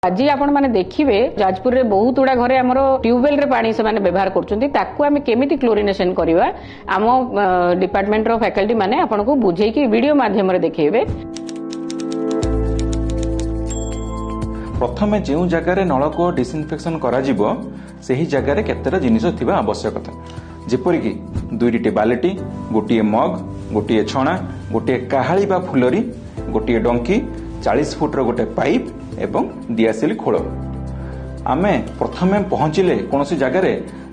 ଆଜି ଆପଣମାନେ ଦେଖିବେ, ଯାଜପୁରରେ ବହୁତ ଗୁଡା ଘରେ ଆମର ଟ୍ୟୁବୱେଲରେ ପାଣି ସେମାନେ ବ୍ୟବହାର କରୁଛନ୍ତି। ତାକୁ ଆମେ କେମିତି କ୍ଲୋରିନେସନ କରିବା, ଆମ ଡିପାର୍ଟମେଣ୍ଟର ଫ୍ୟାକଲ୍ଟି ମାନେ ଆପଣଙ୍କୁ ବୁଝେଇକି ଭିଡିଓ ମାଧ୍ୟମରେ ଦେଖେଇବେ। ପ୍ରଥମେ ଯେଉଁ ଜାଗାରେ ନଳକୂଅ ଡିସଇନଫେକ୍ସନ କରାଯିବ, ସେହି ଜାଗାରେ କେତେଟା ଜିନିଷ ଥିବା ଆବଶ୍ୟକତା, ଯେପରିକି 2ଟି ବାଲଟି, ଗୋଟିଏ ମଗ, ଗୋଟିଏ ଛଣା, ଗୋଟିଏ କାହାଳି ବା ଫୁଲରି, ଗୋଟିଏ ଡଙ୍କି, 40 ଫୁଟର ଗୋଟେ ପାଇପ୍ ଏବଂ ଦିଆସିଲି ଖୋଳ। ଆମେ ପ୍ରଥମେ ପହଞ୍ଚିଲେ କୌଣସି ଜାଗାରେ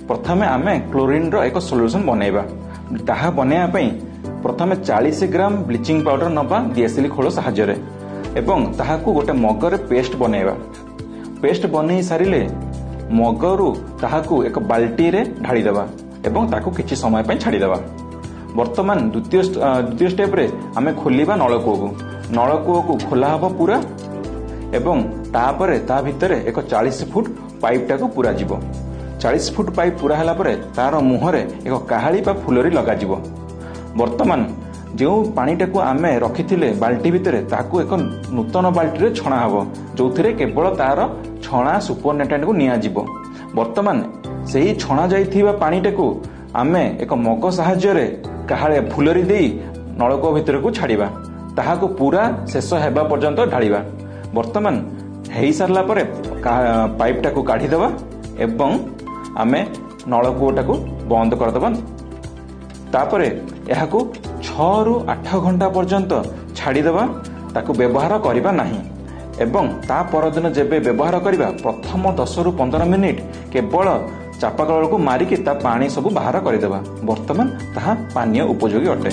ପ୍ରଥମେ ଆମେ କ୍ଲୋରିନ୍ର ଏକ ସଲ୍ୟୁସନ ବନେଇବା। ତାହା ବନେଇବା ପାଇଁ ପ୍ରଥମେ 40 ଗ୍ରାମ ବ୍ଲିଚିଂ ପାଉଡର ନେବା ଦିଆସିଲି ଖୋଳ ସାହାଯ୍ୟରେ ଏବଂ ତାହାକୁ ଗୋଟେ ମଗରେ ପେଷ୍ଟ ବନେଇବା। ପେଷ୍ଟ ବନେଇ ସାରିଲେ ମଗରୁ ତାହାକୁ ଏକ ବାଲ୍ଟିରେ ଢାଳିଦେବା ଏବଂ ତାକୁ କିଛି ସମୟ ପାଇଁ ଛାଡ଼ିଦେବା। ବର୍ତ୍ତମାନ ଦ୍ୱିତୀୟ ଷ୍ଟେପ୍ରେ ଆମେ ଖୋଲିବା ନଳକୂଅକୁ। ନଳକୂଅକୁ ଖୋଲା ହେବ ପୁରା ଏବଂ ତାପରେ ତା ଭିତରେ ଏକ 40 ଫୁଟ ପାଇପ୍ଟାକୁ ପୁରାଯିବ। 40 ଫୁଟ ପାଇପ୍ ପୁରା ହେଲା ପରେ ତାର ମୁହଁରେ ଏକ କାହାଳି ବା ଫୁଲରି ଲଗାଯିବ। ବର୍ତ୍ତମାନ ଯେଉଁ ପାଣିଟାକୁ ଆମେ ରଖିଥିଲେ ବାଲ୍ଟି ଭିତରେ, ତାକୁ ଏକ ନୂତନ ବାଲ୍ଟିରେ ଛଣା ହେବ, ଯେଉଁଥିରେ କେବଳ ତାର ଛଣା ସୁପରନେଟାଣ୍ଟକୁ ନିଆଯିବ। ବର୍ତ୍ତମାନ ସେହି ଛଣା ଯାଇଥିବା ପାଣିଟାକୁ ଆମେ ଏକ ମଗ ସାହାଯ୍ୟରେ କାହାଳେ ଫୁଲରି ଦେଇ ନଳକୂଅ ଭିତରକୁ ଛାଡ଼ିବା। ତାହାକୁ ପୁରା ଶେଷ ହେବା ପର୍ଯ୍ୟନ୍ତ ଢାଳିବା। ବର୍ତ୍ତମାନ ହେଇସାରିଲା ପରେ ପାଇପ୍ଟାକୁ କାଢ଼ିଦେବା ଏବଂ ଆମେ ନଳକୂଅଟାକୁ ବନ୍ଦ କରିଦେବା। ତାପରେ ଏହାକୁ 6ରୁ 8 ଘଣ୍ଟା ପର୍ଯ୍ୟନ୍ତ ଛାଡ଼ିଦେବା, ତାକୁ ବ୍ୟବହାର କରିବା ନାହିଁ। ଏବଂ ତା ପରଦିନ ଯେବେ ବ୍ୟବହାର କରିବା, ପ୍ରଥମ 10ରୁ 15 ମିନିଟ୍ କେବଳ ଚାପାକଳକୁ ମାରିକି ତା ପାଣି ସବୁ ବାହାର କରିଦେବା। ବର୍ତ୍ତମାନ ତାହା ପାନୀୟ ଉପଯୋଗୀ ଅଟେ।